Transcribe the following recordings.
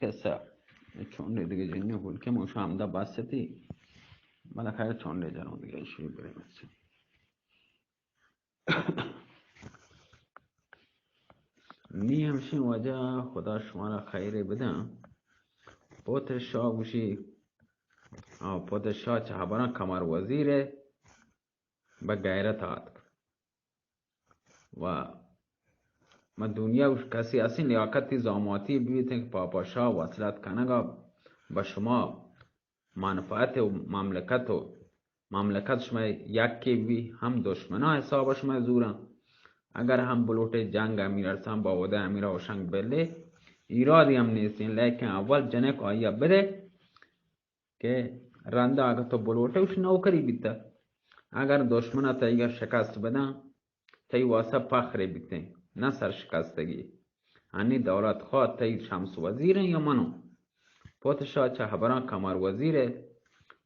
کسا چونڈے دگہ جنگے پول کہ من شام دا بس تی، بلا خیر چونڈے جنوں دگہ شروع برے بس۔ نی ہمشیں وجہ، خدا شمارا خیرے بداں۔ پوت شاہ گوشی، آ، پوت شاہ چہ ہبراں کمر وزیر ء بہ غیرت آتک۔ و ما دنیا گوش کسی اسی لیاقتی زاماتی بیت کہ پاپا شاہ وصلت کنگا بہ شما منفعت و مملکت و مملکت شما یکی بی، ہم دشمنا حساب شما زوراں۔ اگر ہم بلوٹے جنگ امیر ارسلان با ودا امیر اوشنگ بلے، ایرادی ہم نیستیں، لیکن اول جنک آیا بدے کہ رندا اگر تو بلوٹے اش نوکری بیتا، اگر دشمنا تئیگا شکست بداں، تئی واسطہ فخرے بیتیں، نہ سرشکستگی۔ انی دولت خواہ تئی شمس وزیر یا منو؟ پوت شاہ چہ ہبراں کمر وزیر ء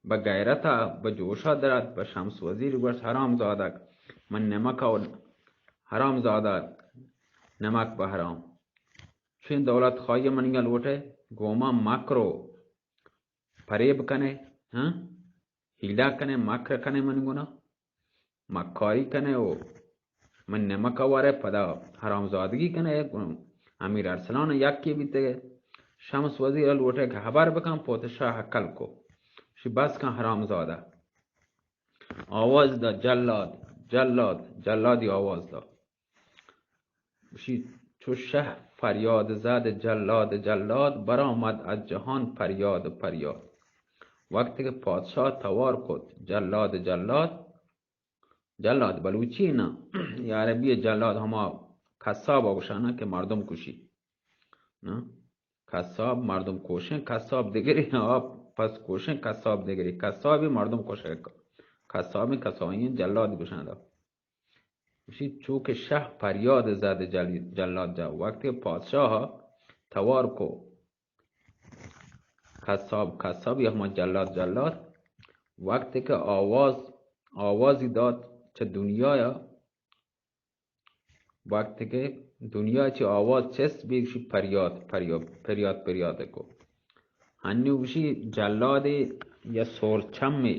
بہ غیرت ء بہ جوش ء درات، بہ شمس وزیر گوشت، حرام زادگ، من نمک ء حرام زادہ، نمک بہ حرام۔ چین دولت خواہی منی لوٹے، گوما مکر و پریب کنے، ہاں؟ ہیلا کنے، مکر کنے من گنا، مکاری کنے او من نمک ء ورے، پدا حرامزادگی کنے۔ امیر ارسلان یکی بیتگے۔ شمس وزیر لوٹے کہ خبر بکن، پوت شاہ کل کو۔ شی بس کن حرامزادہ۔ آواز دا جلاد، جلاد، جلادی آواز دا۔ گوشی، چو شہ فریاد زد جلاد جلاد، برآمد از جهان فریاد فریاد. وقتی که پادشاه توار کت جلاد جلاد، جلاد بلوچی نه، یا عربی جلاد هما کساب گوشانه که مردم کشی. نه؟ کساب مردم کشن، کساب دگری، آ پس کشن، کساب دگری. کسابی مردم کشن، کسابی کسایی جلاد گوشانه. گوشی، چو که شہ فریاد زد جل-، جلاد جا، وقتی پادشاہ توار کو، کساب، کساب یا ہما جلاد، جلاد، وقتی که آواز، آوازی داد چه دنیایا، وقتی که دنیا چه آواز چست بی، گوشی، فریاد، فریاد، فریاد، فریاد کو. ہنی گوشی جلادے یا سورچمے،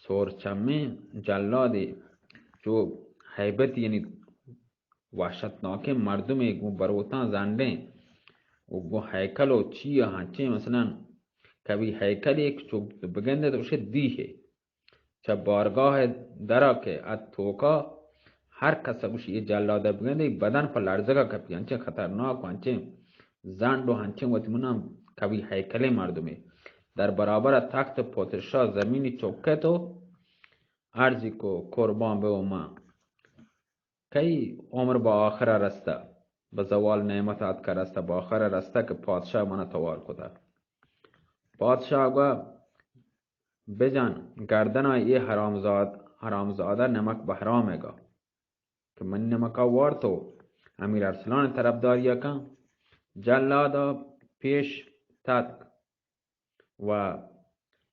سورچمے جلادے، چو ہیبت یعنی وحشتناکیں مردمے گوں بروتاں زنڈیں و گوں ہیکل و چی ہنچیں مثلاً کبھی ہیکل ایک چو بگندے تو اسے دی ہے. چہ بارگاہ درا کہ ات توکا ہر کس گوشی، اے جلاد بگندے، بدن پہ لرزگا کپی، انچیں خطرناک و انچیں زنڈ و انچیں وتی منا کبھی ہیکلیں مردمے. در برابر تخت پادشاہ زمینی چکت و عرضی کو، قربان بہ من، کئی عمر با آخرا رستہ، بہ زوال نعمت آتکا رستہ، با آخرا رستہ کہ پادشاہ منا توار کتا. پادشاہ گوا بجن گردنا اے حرامزاد، حرامزادہ نمک بہ حرامے گا کہ من نمکا وارت و امیر ارسلان طرفداریا کن. جلادا پیش تتک و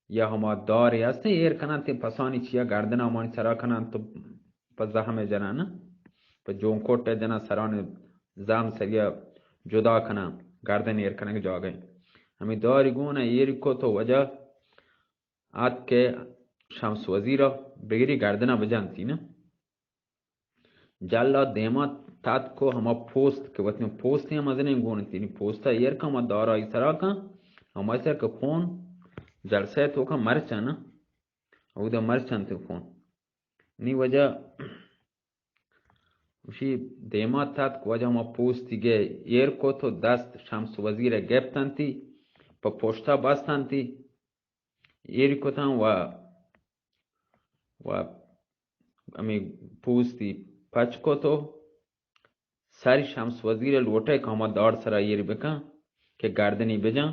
یا ہما دارے ہستیں ایر کنن تے پسانی چیا گردنا مانی سرا کنن تو پہ زہم جنن پہ جونکوٹ جنن سران زہم سریا جدا کنن گردن ایر کنگ جاگہ. ہمیں داری گون ایر کو تو وجہ آت کہ شمس وزیرا بگری گردنا بجنتی نا. جلاد دیما تتک و ہما پوست کہ وتی پوستے ہم مزنیں گون انت، یعنی پوستا ایر کن، ہما دارا آئی سرا کن، ہما سر کہ خون جلسہ توکا مرچن، اودا مرچن تے خون. نی وجہ گوشی دیما تتک وجہ ہما پوستی گئے ایر کت و دست شمس وزیر گپتنتی، پہ پشتا بستنتی، ایر کتن و، و ہمیں پوستی پچ کت و سری شمس وزیر لوٹے کہ ہما دار سرا ایر بکن کہ گردنی بجن.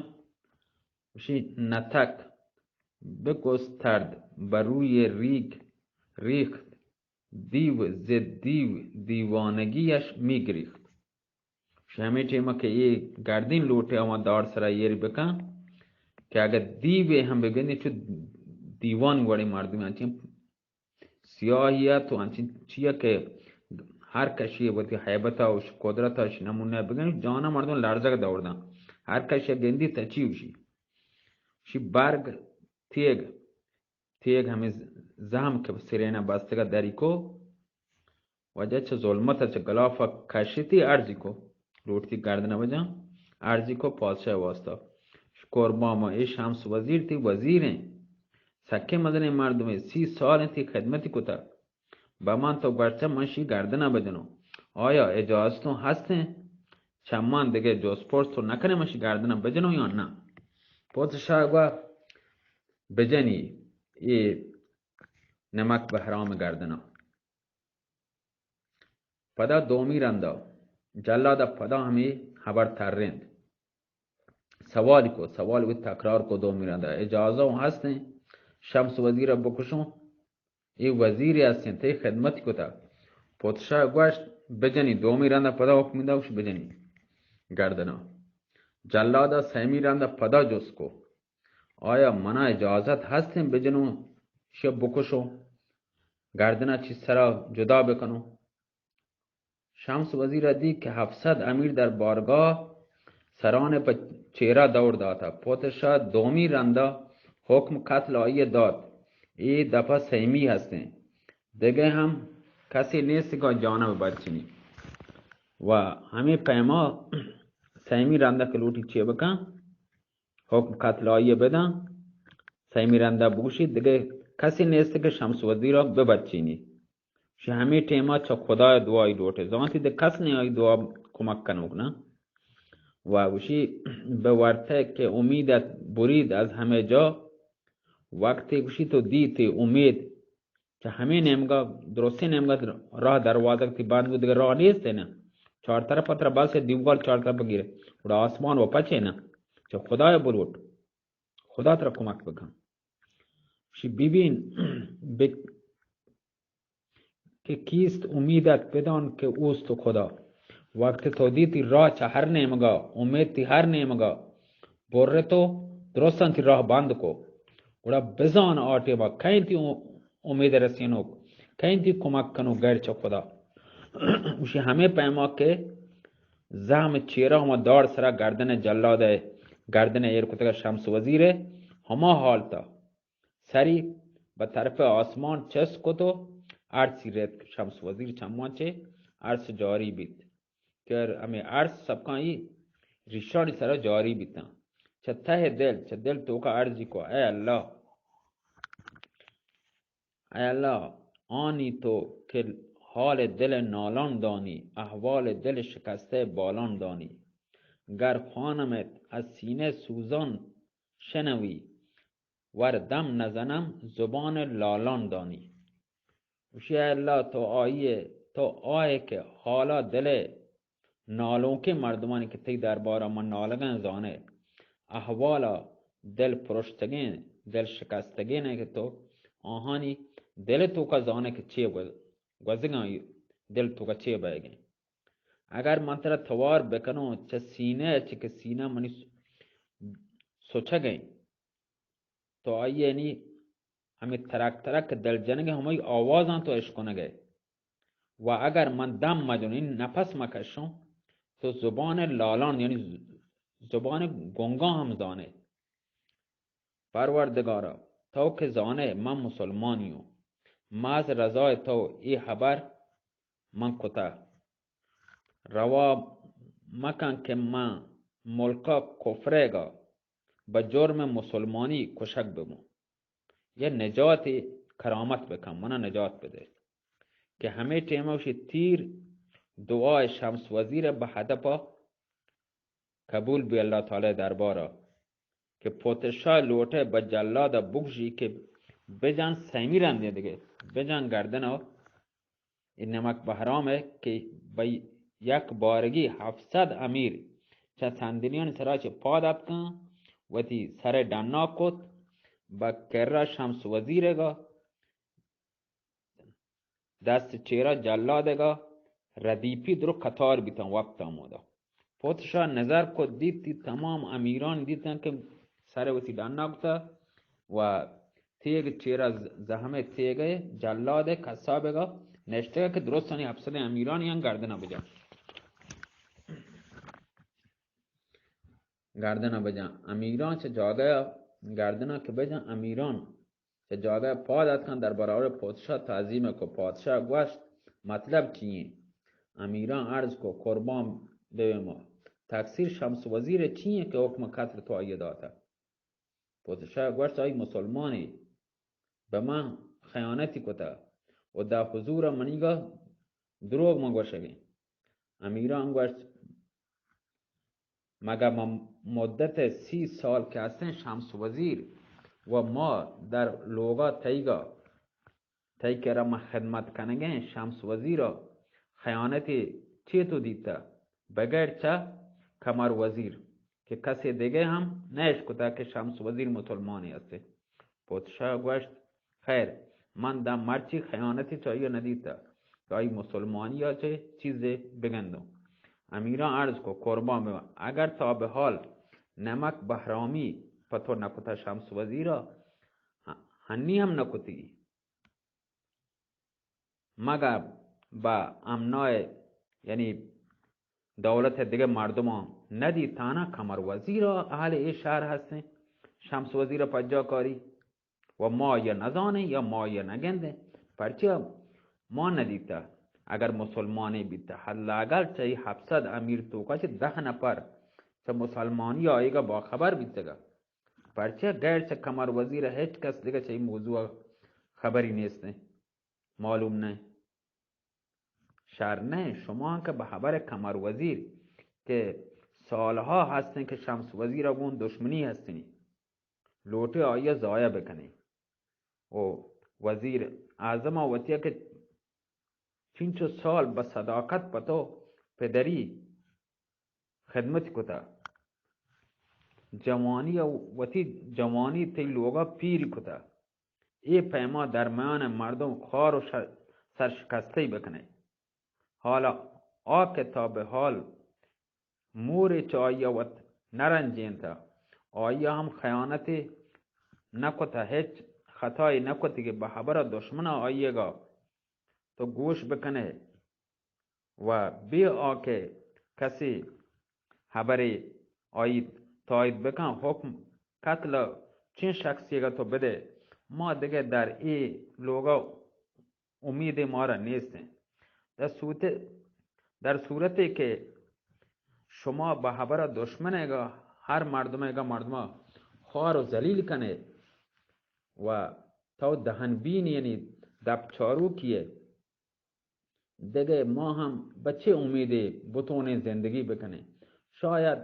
گوشی نتک بگسترد بہ روی ریگ ریخت، دیو ز دیو دیوانگیش می‌گریخت. شہ ہمے ٹیما کہ اے گردین لوٹے آواں دار سرا ایر بکن کہ اگہ دیوے ہم ببندی چو دیوان وڑیں مردمے انچیں سیاہی ات و انچیں چیا کہ ہر کشی وتی ہیبتا و قدرتا اش نمونہ بگن جانا مردم لرزگ دور دن. ہر کس گندی تچی گوشی، شی برگ تیگ، تیگ ہمیں زہم کہ سرینا بستگا دری کو، واجہ چہ ظلمت چہ گلاف کشتی، عرضی کو، لوٹتی گردن بجاں، عرضی کو پادشاہ واسطہ، قربان ما، اے شمس وزیر تی وزیر ہیں، سکے مزنیں مردمے، سی سال تی خدمتی کتا، بہ من تو گوشتہ من شی گردن بجنوں، آیا اجازتوں ہستیں؟ چہ من دگہ جست پرس تو نکنے، من شی گردن بجنوں یا نہ؟ پادشاہ گوا بجنی اے نمک بہرام گردنا۔ پدا دومی رندا جلاد پدا ہمیں خبر ترینت۔ سوالی کو، سوال وی تکرار کو دومی رندا، اجازہ ہستیں؟ شمس وزیر بکشوں؟ اے وزیر ہستیں، تی خدمت کتا۔ پادشاہ گوشت، بجنی۔ دومی رندا پدا حکم دا، گوشت، بجنی گردنا۔ جلادا سیمی رندا پدا جست کو، آیا منا اجازت ہستیں بجنوں، شی بکشوں، گردنا چی سرا جدا بکنوں؟ شمس وزیر دی کہ ہفت صد امیر در بارگاہ، سران پہ چیرا دور داتا۔ پادشاہ دومی رندا حکم قتل آئی دات۔ اے دفعہ سیمی ہستیں، دگہ ہم کسی نیست کہ جانب بچنی۔ و ہمیں پیما سیمی رندا کہ لوٹی چے بکن؟ حکم قتل آئی بدن، سیمی رندا بگوشی، دگہ کسی نیست کہ شمس وزیرا ببچینی۔ شی ہمیں ٹیما چہ خدای دعائی لوٹے، زانتی دگہ کس نے آئی دعا کمک کنوک نا۔ و گوشی، بہ ورتہ کہ امیدت برید از ہمے جا، وقتی گوشی تو دیتی امید چہ ہمے نیمگا، درستیں نیمگا راہ دروازگ تی بند بو، دگہ راہ نیست ہے نا۔ چار طرف ترا بس ہے دیوال چار طرف گیرے، گڑا آسمان و پچے نا۔ چہ خدای بلوٹ، خدا ترا کمک بکن۔ شی ببین، بک کہ کیست امیدت بدان کہ اوست خدا۔ وقت تو دیتی راہ چہ ہر نیمگا، امید تی ہر نیمگا برت و درستاں تی راہ بند کو، گڑا بزان آ ٹیما کئیں تی امید رسینوک، کئیں تی کمک کنوک غیر چہ خدا۔ گوشی ہمے پیما کہ زہم چیرا ہما داڑ سرا گردن جلاد ء گردن ایر کتگ شمس وزیر ء، ہما حالتا سری بہ طرف آسمان چست کت و ارسی رتک۔ شمس وزیر چمان چہ ارس جاری بیت کہ ہمے ارس سبکاں ای ریشانی سرا جاری بیتاں۔ چہ تہ دل، چہ دل توکا عرضی کو، اے اللہ، اے اللہ، آنی تو کہ حال دل نالان دانی، احوال دل شکسته بالان دانی۔ گر خوانمت از سینه سوزان شنوی، ور دم نزنم زبان لالان دانی۔ گوشی، اے اللہ، تو آئیے، تو آئے کہ حالا دل نالونکیں مردمانی کہ تئی دربارا من نالگاں زانے، احوالا دل پرشتگیں، دل شکستگیں کہ تو آہانی دل توکا زانے کہ چے گوز-، گوزگاں دل توکا چے بئیگیں۔ اگر من ترا توار بکنوں چہ سینہ، چہ کہ سینہ منی س-، سچگیں، تو آئی یعنی ہمے ترک ترک دل جنگ ء ہمائی آوازاں تو اشکنگ ء۔ و اگر من دم مجنوں، یعنی نفس مکشوں، تو زبان لالان، یعنی ز-، زبان گنگاں ہم زانے۔ پروردگارا، تو کہ زانے من مسلمانی ہوں، محض رضای تو ای خبر من کتہ۔ روا مکن کہ من ملکا کفریگا بہ جرم مسلمانی کشگ ببوں۔ یا نجات کرامت بکن، منا نجات بدے۔ کہ ہمے ٹیمہ وشی تیر دعائے شمس وزیر بہ ہدفا قبول بی اللہ تعالی دربارا کہ پوتشاہ لوٹے بہ جلاد بگشی کہ بجان سیمی رندے دگے، بجان گردن و اے نمک بہرام ء کہ بہ یک بارگی ہفت سد امیر چہ صندلیانی سرا چہ پاد اتکاں، وتی سر ء ڈنا کت، بہ کرا شمس وزیرگا، دست چیرا جلادگا ردیپی درو قطار بیتاں وقت آمودا۔ پوتشاہ نظر کت، دیت تی تمام امیران دیتن کہ سر وتی ڈنا کتا و تیگ چیرا ز-، زہم تیگ جلاد قصابگا نشتگا کہ درستانی ہفت سد امیرانی ہم گردنا بجا۔ گردن ءَ بجن۔ امیراں چہ جاگہ ءَ گردن ءَ کہ بجن، امیراں چہ جاگہ ءَ پاد اتکن، در برابر پادشاہ تعظیم کو۔ پادشاہ گوشت، مطلب چی ایں؟ امیراں عرض کو، قربان بہ ما، تقصیر شمس وزیر چی ایں کہ حکم قتل تو آئی داتا؟ پادشاہ گوشت، آئی مسلمانی، بہ من خیانتی کتا و در حضور منیگا دروگ من گوشگیں۔ امیراں گوشت، مگہ ما مدت سی سال کہ ہستیں شمس وزیر و ما در لوگا تئیگا، تئی کرا ما خدمت کنگیں، شمس وزیرا خیانتی چی تو دیتا؟ بغیر چہ قمر وزیر کہ کسے دگہ ہم نہ اشکتا کہ شمس وزیر مسلمانے ہستیں۔ پادشاہ گوشت، خیر، من داں مرچی خیانتی چہ آئی ندیتہ کہ آئی مسلمانی ءَ چہ چیزے بگندوں۔ امیراں عرض کو، قربان بہ من، اگر تا بہ حال نمک بہرامی پہ تو نکتہ شمس وزیر ءَ، ہنی ہم نکتگی۔ مگہ بہ امنائے، یعنی دولت دگہ مردماں ندی، تانا قمر وزیر ءَ اہل اے شہر ہستیں، شمس وزیر ءَ پجا کاری و ما یا نزانیں یا ما یا نگندیں، پرچہ ما ندیتہ۔ اگر مسلمانے بیتہ، حداقل چہ اے ہپت سد امیر توکا چہ دہ نفر چہ مسلمانی آئیگا باخبر بیتگا، پرچہ غیر چہ قمر وزیر ہچ کس دگہ چہ اے موضوع خبری نیستیں۔ معلوم نہ۔ شر نہ، شما کہ بہ حبر قمر وزیر کہ سالہا ہستیں کہ شمس وزیر ءَ گوں دشمنی ہستنی، لوٹے آئی ءَ ضائع بکنی۔ او وزیر اعظم ءَ وتی کہ چنچو سال بہ صداقت پہ تو پدری خدمت کتا، جوانی ءَ وتی جوانی تئی لوگا پیر کتا، اے پیما درمیان مردم خوار و شر-، سرشکستہ بکنے۔ حالا آ کہ تا بہ حال مورے چہ آئی ءَ وت نہ رنجینتا، آئی ءَ ہم خیانتے نہ کتا، ہچ خطائے نہ کتگی، بہ حبر دشمن آئیگا تو گوش بکنے و بے آ کہ کسی حبرے آئی تائید بکن، حکم قتل چین شخصیگا تو بدے، ما دگہ در اے لوگا امیدے مارا نیستیں۔ در صورت، در صورتے کہ شما بہ حبر دشمنیگا ہر مردمیگا مردما خوار و ذلیل کنے و تو دہن بین یعنی دپ چاروکیے، دگہ ما ہم بہ چے امیدے بتونیں زندگی بکنیں؟ شاید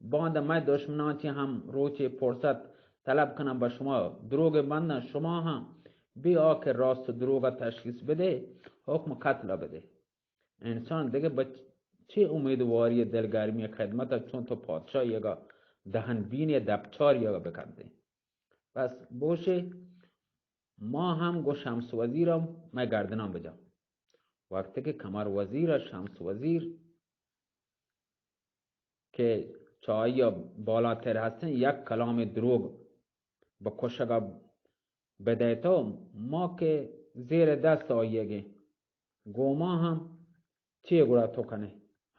باندا مئے دشمناں چہ ہم روچے پرصت طلب کناں، بہ شما دروگ بنداں، شما ہم بے آ کہ راست و دروگ تشخیص بدے، حکم قتل بدے۔ انسان دگہ بہ چے امیدواری دلگرمی خدمت چون تو پادشاہیگا دہن بین یا دپچاریگا بکندے؟ بس بوشے، ما ہم گو شمس وزیرا مئے گردناں بجا۔ وقتی کہ قمر وزیر ء شمس وزیر کہ چہ آئی ء بالاتر ہستیں، یک کلامے دروگ بہ کشگ ء بدئیت ء ما کہ زیر دست آئیگیں، گوں ما ہم چے گڑا تو کنئے؟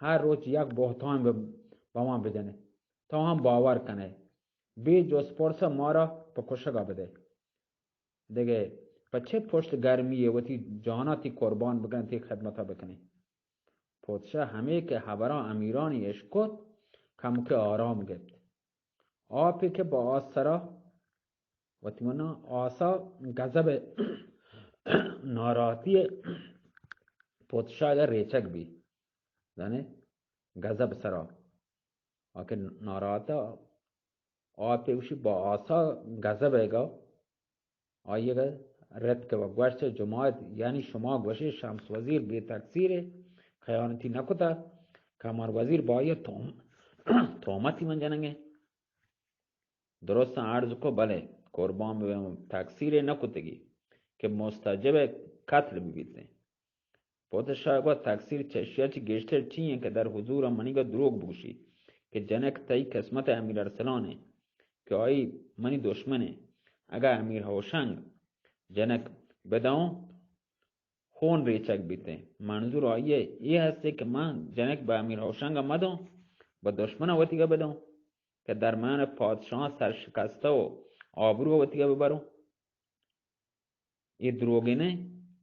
ہر روچ یک بہتان بہ، بہ ما بجنئے، تو ہم باور کنئے، بے جست پرس ء مارا پہ کشگ ء بدئے۔ دگہ پہ چہ پشت گرمی ء وتی جانا تی قربان بکنئے، تی خدمت ء بکنئے؟ پادشاہ ہمے کہ ہبراں امیرانی اشکت، کمکے آرام گپت۔ آپے کہ با آس سرا وتی منا آسا غضب ء ناراحتی ء پادشاہ ء ریچگ بی، زانے، غضب سرا آ کہ ناراحت ء آپے گوشی با آسا غضب ء گا آئی ء رتک و گوشت، جماعت، یعنی شما گوشے شمس وزیر بے تقصیر ء خیانتی نہ کتا، قمر وزیر با آئی ء توم-، تومتی من جنگیں۔ درستاں عرض کو، بلے قربان بہ تقصیر نہ کتگی کہ مستوجب قتل بہ بیتیں۔ پادشاہ گوشت، تقصیر چہ اشیا چہ گیشتر چی انت کہ در حضور منیگا دروگ بگوشی کہ جنک تئی قسمت امیر ارسلان انت کہ آئی منی دشمن انت۔ اگاں امیر ہوشنگ جنک بداؤں، خون ریچگ بیتیں۔ منظور آئی ء اے ہستے کہ من جنک بہ امیر ہوشنگ ء مدوں، بہ دشمن ء وتیگ ء بدوں۔ کہ در میان پادشاہاں سرشکستہ و آبرو وتیگا ببروں؟ اے دروگے نہ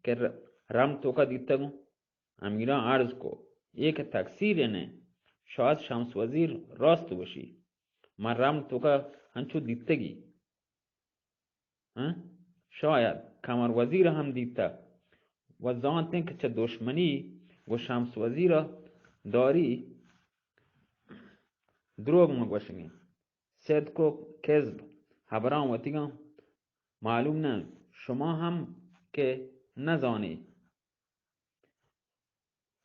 کہ ر-، رم توکا دیتگوں؟ امیراں عرض کو، اے کہ تقصیر نہ، شاید شمس وزیر راست گوشی، من رم توکا ہنچو دیتگی۔ ہاں؟ شاید کمر وزیر ہم دیتہ و زانتیں کہ چہ دشمنی گوں شمس وزیر داری۔ دروگ مہ گوشگیں، صدق و کذب ہبراں وتیگاں معلوم نہ انت۔ شما ہم کہ نہ زانی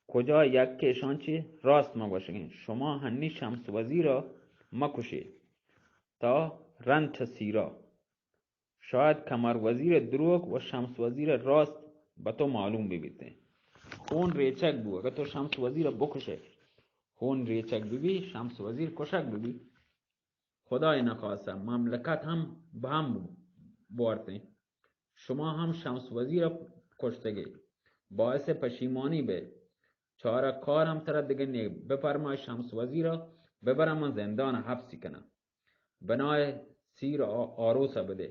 کجا یکے اشاں چہ راست مہ گوشگیں۔ شما ہنی شمس وزیر ء مہ کشے تا رند چہ سیرا۔ شاید کمر وزیر ء دروگ و شمس وزیر ء راست بہ تو معلوم بہ بیتیں۔ خون ریچگ بو، اگہ تو شمس وزیر ء بکشے، خون ریچگ بہ بی، شمس وزیر کشگ بہ بی۔ خدای نخواستہ مملکت ہم بہ ہم بوارتیں۔ شما ہم شمس وزیر ء کشتگے، باعث پشیمانی بئے۔ چارہ کار ہم ترا دگہ نیک۔ بپرمائے شمس وزیر ء ببراں من زندان ء حبسی کناں۔ بنائے سیر آ-، آروس ء بدے۔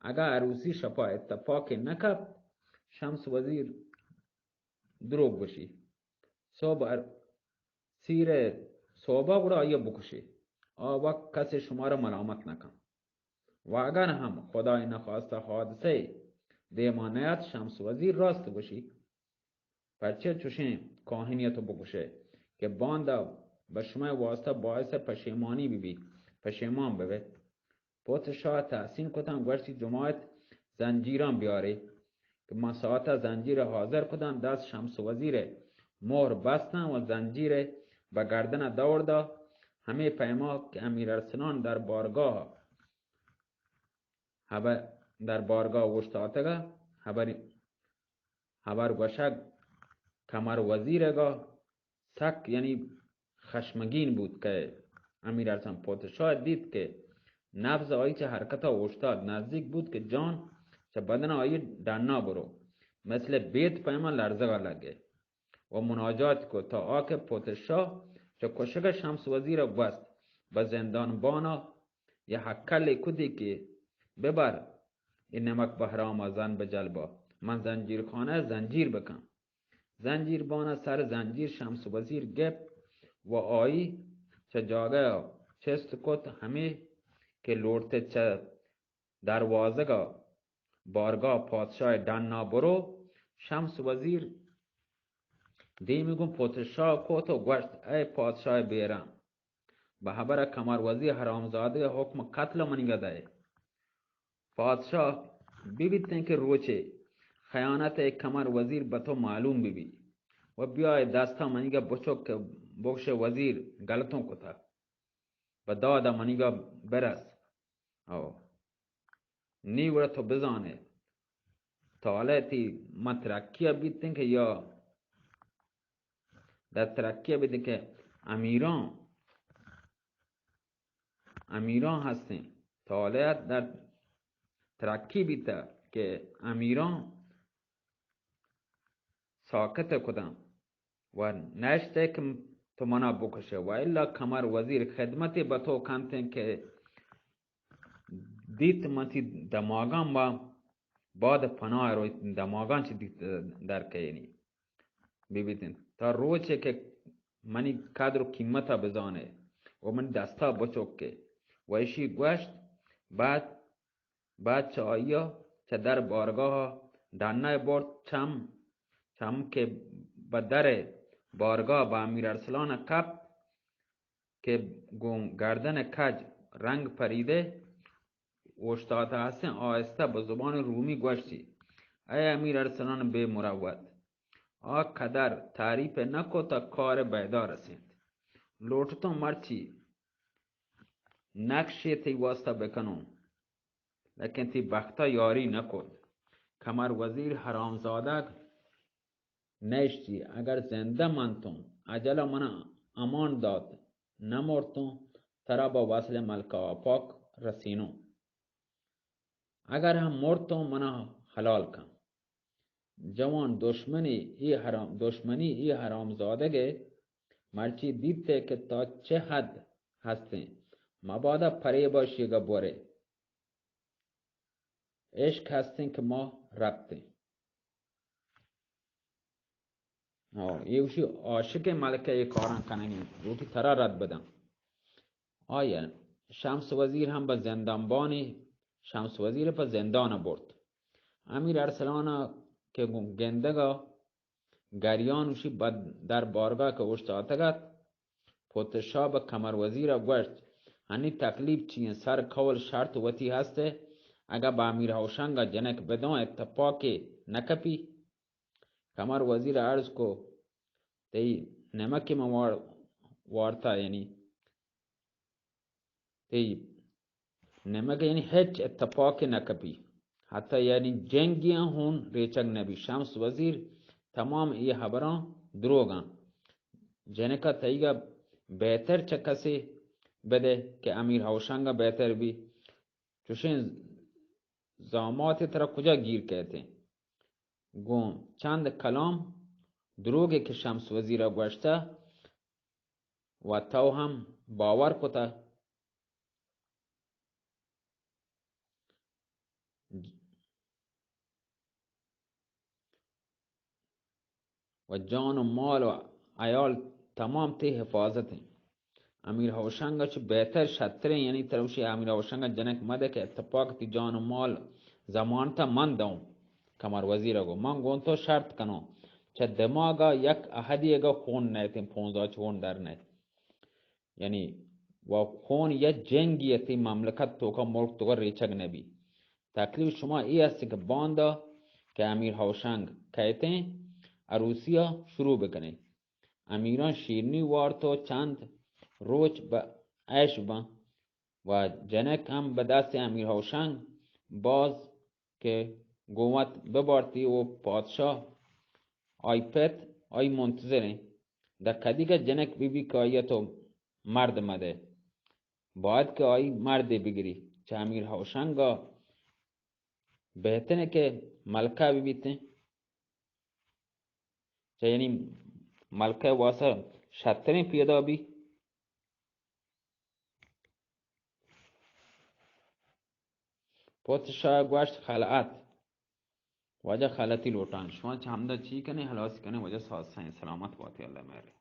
اگاں عروسی شپا اتفاقے نہ کپت، شمس وزیر دروگ گوشی۔ سہب ار-، سیر ء سہبا گڑا آئی ء بکشے۔ آ وقت کسے شمارا ملامت نہ کن۔ و اگر ہم خدای نخواستہ حادثہ دیما نیات، شمس وزیر راست گوشی۔ پرچہ چوشیں کاہنی تو بکشے کہ باندا بہ شمئے واسطہ باعث پشیمانی بہ بی، پشیمان بہ بے۔ پوت شاہ تحسین کتاں، گوشتی، جماعت زنجیراں بیارے کہ من ساعتا زنجیر حاضر کتاں، دست شمس وزیر مہر بستاں و زنجیر بہ گردن دور دا۔ ہمے پیما کہ امیر ارسلان در بارگاہ ہبر، در بارگاہ اوشتاتگا، ہبر، ہبر گوشگ کمر وزیرگا سک، یعنی خشمگین بوت کہ امیر ارسلان پادشاہ دیت کہ نبض آئی چہ حرکتا اوشتات، نزدیک بوت کہ جان چہ بدن آئی ڈنا برو، مثل بید پیما لرزگا لگے و مناجات کو تا آ کہ پادشاہ چہ کشگ شمس وزیر گوست، بہ زندان بانا یا ہکلے کدی کہ ببر اے نمک بہرام ء زن بہ جلبا، من زنجیر خانہ ء زنجیر بکن۔ زنجیر بان ء سر زنجیر شمس وزیر گپت و آئی چہ جاگہ ء چست کت، ہمے کہ لوٹت چہ دروازگ ء بارگاہ پادشاہ ء ڈنا برو۔ شمس وزیر دیمی گوں پادشاہ کت و گوشت، اے پادشاہ بیرم، بہ ہبر ء کمر وزیر حرامزادگ ء حکم قتل ء منیگا دئے۔ پادشاہ بہ بیتیں کہ روچے خیانت ء کمر وزیر بہ تو معلوم بہ بی و بیائے دستا منیگا بچک کہ بگش وزیر غلطوں کتگ، بہ داد ء منیگا برس۔ او۔ نی گڑا تو بزانے، طالع تی من ترقی ء بیتیں کہ یا در ترقی ء بیتیں کہ امیران، امیران ہستیں، طالع در ترقی بیتہ کہ امیران ساکت کتاں و نشتہ کہ تو منا بکشے و الا کمر وزیر خدمتے بہ تو کنتیں کہ دیت من تی دماغاں با باد پناہ رویت، دماغاں چہ دیت در کئینی بہ بیتیں۔ تا روچے کہ منی قدر و قیمتا بزانے و منی دستا بچکے۔ و اشی گوشت، بعد بعد چہ آئی ء چہ در بارگاہ ء ڈنہ ء برت، چم، چم کہ بہ در ء بارگاہ بہ امیر ارسلان ء کپت کہ گوں گردن ء کج رنگ پریدہ اوشتاتہ ہستیں، آہستہ بہ زبان رومی گوشتی، اے امیر ارسلان بے مروت! آ قدر تعریف ء نہ کت ء کار ء بیدا رسینت۔ لوٹتوں مرچی نقشے تئی واسطہ بکنوں، لیکن تئی بختا یاری نکت۔ کمر وزیر حرامزادگ نئشتی، اگر زندہ منتوں، اجل منا امان دات، نمرتوں، ترا بہ وصل ملکہ آپاک رسینوں۔ اگر ہم مرتوں، منا حلال کن۔ جوان دشمنی ای حرام، دشمنی ای حرامزادگ ء مرچی دیت کہ تا چہ حد ہستیں، مبادا پریبا شیگا بورے۔ عشق ہستیں کہ ما رپتیں۔ ہاں، اے وشی عاشق ملکہ اے کاراں کنگی، لوٹی ترا رد بدن۔ آیا شمس وزیر ہم بہ زندان بانی، شمس وزیر پہ زندان برت۔ امیر ارسلان کہ گوں گندگا گریان وشی بد در بارگاہ کہ اوشتاتگ ات، پوت شاہ بہ کمر وزیر ء گوشت، ہنی تکلیف چی انت؟ سر قول شرط وتی ہست ء، اگاں بہ امیر ہوشنگ ء جنک بداں اتفاقے نہ کپی؟ کمر وزیر ء عرض کو، تئی نمکی من وار-، وارتا، یعنی تئی نمگ یعنی ہچ اتفاق نہ کپی، حتی یعنی جنگی ہون ریچگ نہ بی۔ شمس وزیر، تمام اے حبراں دروگاں۔ جنکا تئیگا بہتر چہ کسے بدے کہ امیر ہوشنگا بہتر بی۔ چوشیں زاماتے ترا کجا گیر کئیتیں؟ گوں چند کلام دروگے کہ شمس وزیرا گوشتہ و تو ہم باور کتہ و جان و مال و عیال تمام تئی حفاظت انت۔ امیر ہوشنگ ء چہ بہتر شتریں، یعنی تروشی امیر ہوشنگ ء جنک مدے کہ اتفاق تئی جان و مال ضمانت ء من دوں۔ کمر وزیر ء گو، من گوں تو شرط کنوں، چہ دماغ ء یک عہدی اگا خون نیتیں، پونزا چون در نیت۔ یعنی و خون یا جنگی ء تئی مملکت توکا ملک توکا ریچگ نہ بی۔ تکلیف شما اے است کہ باندا کہ امیر ہوشنگ کئیتیں عروسی ء شروع بکنیں۔ امیراں شیرنی وارت و چند روچ بہ عیش بن و جنک ہم بہ دست امیر ہوشنگ باز کہ گوں وت ببارتی و پادشاہ آئی پت آئی منتظریں۔ داں کدیگا جنک بی بی کہ آئی تو مرد مدے، باید کہ آئی مردے بگری۔ چہ امیر ہوشنگا بہتریں کہ ملکہ بہ بیتیں، چہ یعنی ملکہ واسا شتریں پیدا بی۔ پوت شاہ گوشت، خلعت، واجہ خلعتی لوٹان۔ شما چہ ہمدا چی کنے، ہلاس کنے، واجہ ساز سائیں، سلامت باتے، اللہ مہرے۔